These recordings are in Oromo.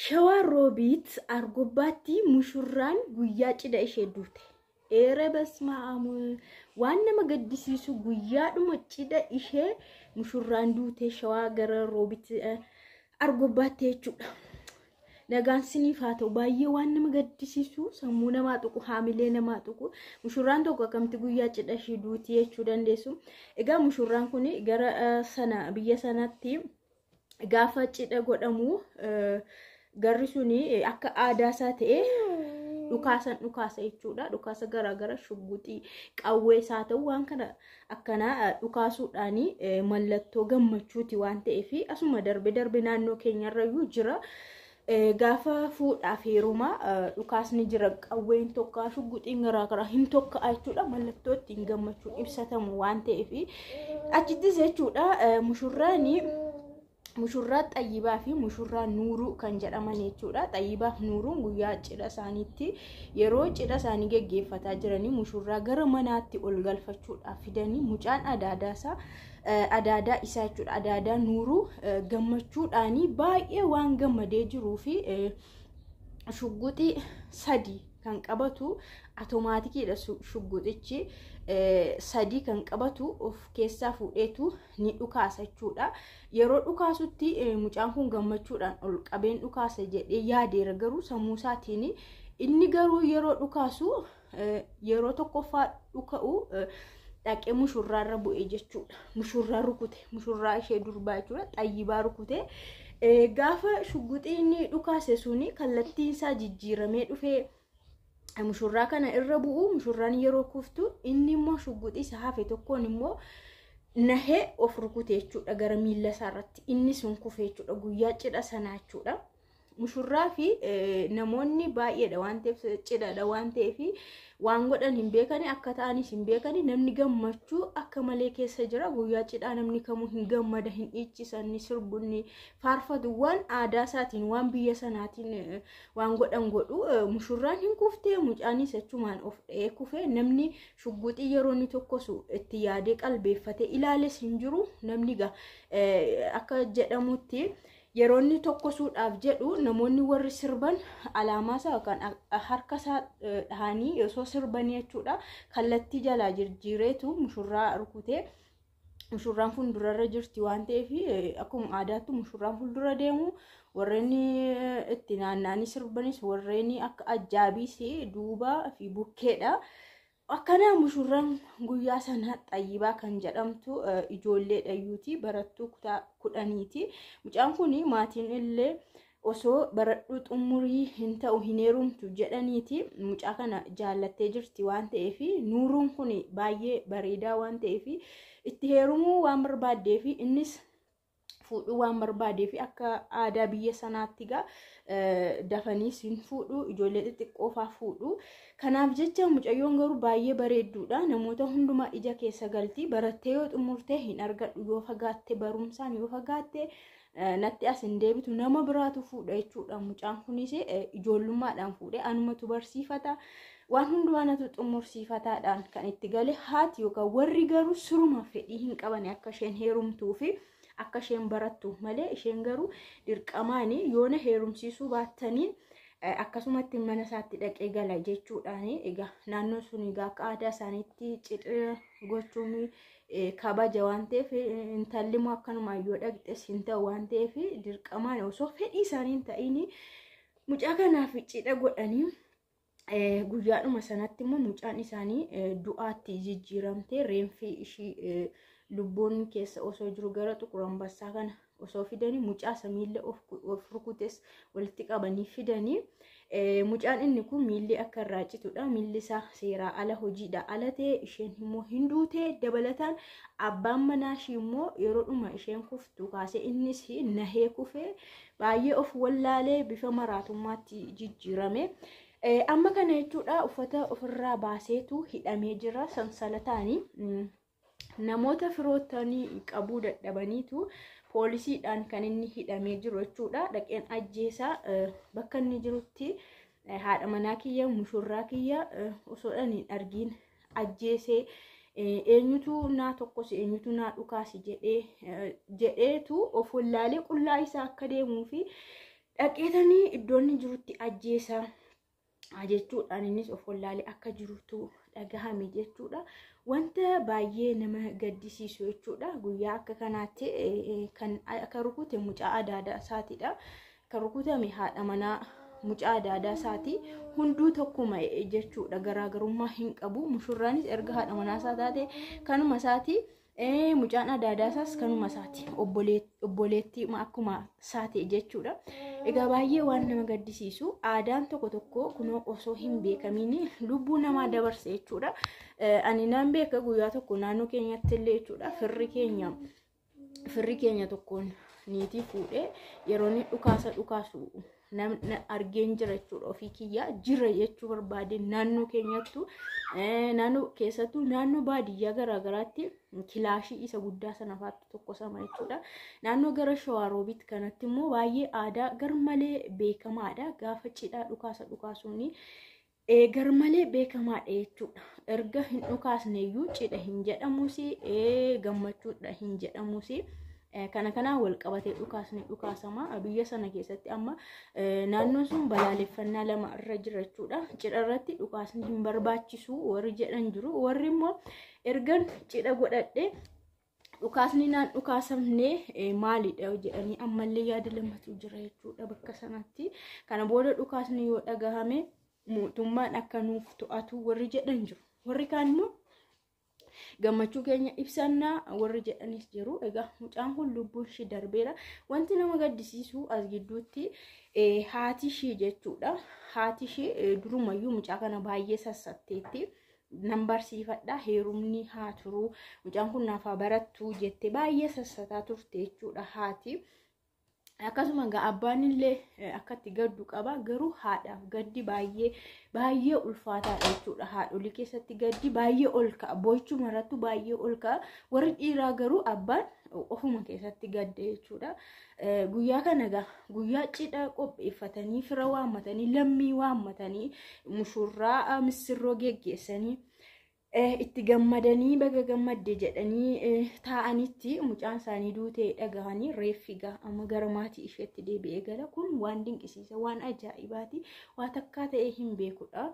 Shawaa Roobiit Argobbaatti mushurraan guyyaa cidha ishee duute. Eera basma'aam, waan nama gaddisiisu, guyyaadhuma cidha ishee mushurraan duute Shawaa gara Roobiit Argobbaatti jechuudha. Nagaan siniif haa ta'u. Baay'ee waan nama gaddisiisu, sammuu namaa tuqu, haamilee namaa tuqu. Mushurraan tokko akkamitti guyyaa cidha ishee duuti jechuu dandeessu. Egaa mushurraan kun gara sana biyya sanatti gaafa cidha godhamu garri suni akka aadaa isaa ta'ee dhukaasan dhukaasa jechuudha. Dhukaasa garaagara, shugguxii, qawwee isaa ta'u, waan kana akkanaa dhukaasuudhaan mallattoo gammachuuti waan ta'eef asuma darbe darbe naannoo keenyarrayyuu jira. Gaafa fuudhaaf heerumaa dhukaasni jira, qawween tokkaa, shugguxiin garaagaraa hin tokka'a jechuudha. Mallattoo ittiin gammachuun ibsatamu waan ta'eef achittis jechuudha. Mushurraan mushurraa Xayyibaa fi mushurraa Nuuruu kan jedhaman jechuudha. Xayyibaa fi Nuuruun guyyaa cidha isaaniitti yeroo cidha isaanii geggeeffataa jiranii mushurraa gara manaatti ol galfachuudhaaf fidanii, mucaan adaadaa isaa, adaadaa isaa jechuudha. Adaadaa Nuuruu gammachuudhaanii baay'ee waan gammadee jiruu fi shugguxii 3 kan qabatu, atomaatikiidha, shugguxichi 3 kan qabatu of keessaa fuudheetu ni dhukaasa jechuudha. Yeroo dhukaasutti mucaan kun gammachuudhaan ol qabeen dhukaasa jedhee yaadeera, garuu sammuu isaatiin inni garuu yeroo dhukaasu, yeroo tokkoffaa dhuka'u dhaqee mushurraarra bu'e jechuudha. Mushurraa rukute, mushurraa ishee durbaa jechuudha. Xayyibaa rukute. Gaafa shugguxii inni dhukaase suni kallattiin isaa jijjiiramee dhufee mushurraa kana irra bu'u, mushurraan yeroo kuftu inni immoo shugguxii isa hafe tokkoon immoo nahee of rukute jechuudha, gara miilla isaa irratti inni sun kufe jechuudha, guyyaa cidha sanaa jechuudha. Mushurraa fi namoonni baay'eedha waan ta'eef, cidhadha waan ta'eef, waan godhan hin beekani, akka ta'anis hin beekani. Namni gammachuu akka malee keessa jira. Guyyaa cidhaa namni kamuu hin gammada, hin dhiichisan, ni sirbu, ni faarfatu, waan aadaa isaatiin, waan biyya sanaatiin waan godhan godhu. Mushurraan hin kuftee, mucaanis achumaan of dha'ee kufe. Namni shugguxii yeroo inni tokkosu itti yaadee qalbeeffate ilaales hin jiru. Namni akka jedhamutti yeroo inni tokkosuudhaaf jedhu namoonni warri sirban alaamaa isaa yookaan harka isaa dhahanii osoo sirbanii jechuudha, kallattii jalaa jijjiireetu mushurraa rukutee. Mushurraan fuuldurarra jirti waan ta'eef, akkuma aadaatti mushurraan fuuldura deemu, warreen itti naanna'anii sirbanis, warreen akka ajjaabiis duuba fi bukkeedha. Akkana mushurraan guyyaa sana Xayyibaa kan jedhamtu ijoollee dhayyuuti, barattuu kutaa 10ti. Mucaan kun maatiin illee osoo baradhuu xumurii hin ta'u hin heerumtu jedhaniiti, mucaa kana jaallattee jirti waan ta'eef, Nuuruun kun baay'ee bareedaa waan ta'eef itti heerumuu waan barbaaddee fi innis fuudhuu waan barbaadee fi akka aadaa biyya sanaatti gaa dafanii siin fuudhu, ijoollee xixiqqoo faa fuudhu. Kanaaf jecha mucayyoon garuu baay'ee bareedduudha. Namoota hundumaa ija keessa galti. Barattee yoo xumurtee hin argadhu, yoo fagaatte, barumsaan yoo fagaatte natti as hin deebitu, nama biraatu fuudha jechuudha. Mucaan kunis ijoollummaadhaan fuudhee anumatu barsiifata. Waan hundumaa natu xumursiifataadhaan kan itti gale. Haati yookaan warri garuu suruma fedhii hin qaban akka isheen heerumtuu fi akka isheen barattu malee. Isheen garuu dirqamaani yoona heerumsiisuu baattanii akkasumatti mana isaatti dhaqee gala jechuudhaan. Egaa naannoo sun egaa akka aadaa isaaniitti cidha gochuun kabaja waan ta'eef, intalli immoo akkanumaan yoo dhaqxes hin ta'u waan ta'eef, dirqamaan osoo fedhii isaanii hin ta'in mucaa kanaaf cidha godhanii, guyyaadhuma sanatti immoo mucaan isaanii du'aatti jijjiiramtee, reenfi ishii lubbuun keessa osoo jiru gara Xuqur Ambassaa kana osoo fidanii, mucaa isa miilla of rukutes walitti qabanii fidanii, mucaan inni kun miilli akka irraa citudha. Miilli isaa seeraa ala, hojiidha ala ta'e, isheen immoo hin duute. Dabalataan abbaan manaa ishii immoo yeroodhuma isheen kuftu kaasee innis nahee kufee baay'ee of wallaalee bifa maraatummaatti jijjiirame. Amma kana jechuudha, uffata ofirraa baaseetu hidhamee jira sansalataani. Namoota firoottanii qabuu dadhabaniitu poolisiidhaan kan inni hidhamee jiru jechuudha. Dhaqeen ajjeesaa, bakka inni jirutti haadha manaa kiyya, mushurraa kiyya osoo hin argiin ajjeesee, eenyutu naa tokkos, eenyutu naa dhukaasi jedhee jedheetu of wallaalee qullaa isaa akka deemuu fi Dhaqeetanii iddoo inni jirutti ajjeesa jechuudhaan innis of wallaalee akka jirutu dhagahame jechuudha. Wanta baay'ee nama gaddisiisu jechuudha. Guyyaa akka kanaatti kan akka rukute mucaa adaadaa isaatiidha. Kan rukutame haadha manaa mucaa adaadaa isaati. Hunduu tokkuma jechuudha. Garaagarummaa hin qabu. Mushurraanis erga haadha manaa isaa taate kanuma isaati. Mucaan adaadaa isaas kanuma isaati. Obboleettii akkuma isaati jechuudha. Egaa baay'ee waan nama gaddisiisu, aadaan tokko tokko kunoo osoo hin beekamiin lubbuu namaa dabarse jechuudha. Ani nan beeka, guyyaa tokko naannoo keenyatti illee jechuudha, firri keenya tokkoon niitii fuudhee yeroo inni dhukaasa dhukaasu namni argeen jira jechuudha. Ofii kiyyaa jira jechuu barbaade, naannoo keenyattu, naannoo keessattuu naannoo baadiyyaa garaagaraatti kilaashii isa guddaa sana faatti tokkosama jechuudha. Naannoo gara Shawaaroobiit kanatti immoo baay'ee aadaa garmalee beekamaadha. Gaafa cidhaa dhukaasa dhukaasuun garmalee beekamaadha jechuudha. Erga hin dhukaasne iyyuu cidha hin jedhamus, gammachuudha hin jedhamus. Kana kanaan wal qabatee dhukaasni dhukaasama. Biyya sana keessatti amma naannoon sun balaaleffannaa lama irra jira jechuudha. Cidha irratti dhukaasni hin barbaachisu warri jedhan jiru. Warri immoo ergan cidha godhadhe dhukaasni naan dhukaasamne maalidha jedhanii ammallee yaada lamatu jira jechuudha bakka sanatti. Kana booda dhukaasni yoo dhagahame mootummaan akka nuuf to'atu warri jedhan jiru. Warri kaan immoo gammachuu keenya ibsannaa warri jedhanis jiru. Egaa mucaan kun lubbuun ishee darbeera. Wanti nama gaddisiisu as gidduutti haati ishee jechuudha. Haati ishee durumayyuu mucaa kana baay'ee sassatteetti. Nan barsiifadha, heerumni haa turu, mucaan kun naaf haa barattu jettee baay'ee sassataa turte jechuudha haati. Akkasuma egaa abbaan illee akkatti gaddu qaba, garuu haadhaaf gaddi baay'ee baay'ee ulfaataadha jechuudha. Haadholii keessatti gaddi baay'ee ol ka'a, boo'ichuma irrattu baay'ee ol ka'a. Warri dhiiraa garuu abbaan ofuma keessatti gadda jechuudha. Guyyaa kana egaa guyyaa cidha qopheeffatanii, fira waammatanii, lammii waammatanii, mushurraa missirroo geggeessanii, itti gammadanii, baga gammadde jedhanii taa'anitti mucaan isaanii duutee dhagahanii, reeffi amma gara maatii isheetti deebi'ee gala. Kun waan dinqisiisa, waan ajaa'ibaati, waa takkaa ta'ee hin beekudha.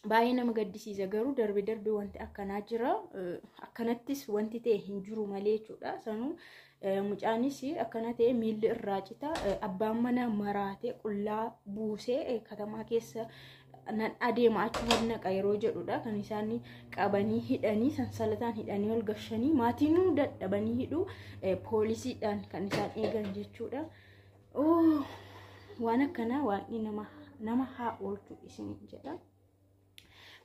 Baay'ee nama gaddisiisa, garuu darbe darbe wanti akkanaa jira. Akkanattis wanti ta'e hin jiru malee jechuudha. Sanuu mucaanis akkana ta'e miilli irraa cita, abbaan manaa maraatee qullaa buusee katamaa keessa nan adeema achuma naqa yeroo jedhudha kan isaan qabanii hidhanii, sansalataan hidhanii ol gashanii, maatiin dadhabanii hidhu, poolisiidhaan kan isaan eegan jechuudha. Waan akkanaa waaqni nama haa oolchu isin jedha.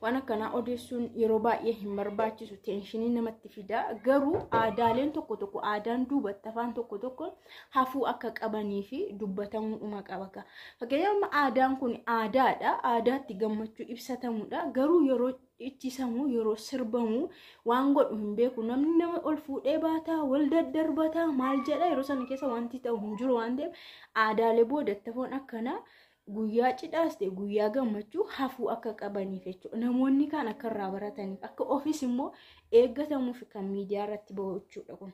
Waan akkanaa odeessuun yeroo baay'ee hin barbaachisu, tension namatti fida. Garuu aadaaleen tokko tokko, aadaan duubatti afaan tokko tokko hafuu akka qabanii fi dubbatamuudhuma qaba. Fakkeenyaaf, aadaan kun aadaadha. Aadaatti gammachuu ibsatamudha. Garuu yeroo ittisamu, yeroo sirbamu waan godhu hin beeku. Namni nama ol fuudhee baataa, wal daddarbataa, maal jedha, yeroo sana keessa wanti ta'u hin jiru waan ta'eef, aadaalee boodatti hafoon akkanaa guyyaa cidhaas ta'e guyyaa gammachuu hafuu akka qabaniif jechuudha. Namoonni kaan akka irraa barataniif, akka ofiis immoo eeggatamuuf kan miidiyaa irratti bahu jechuudha kun.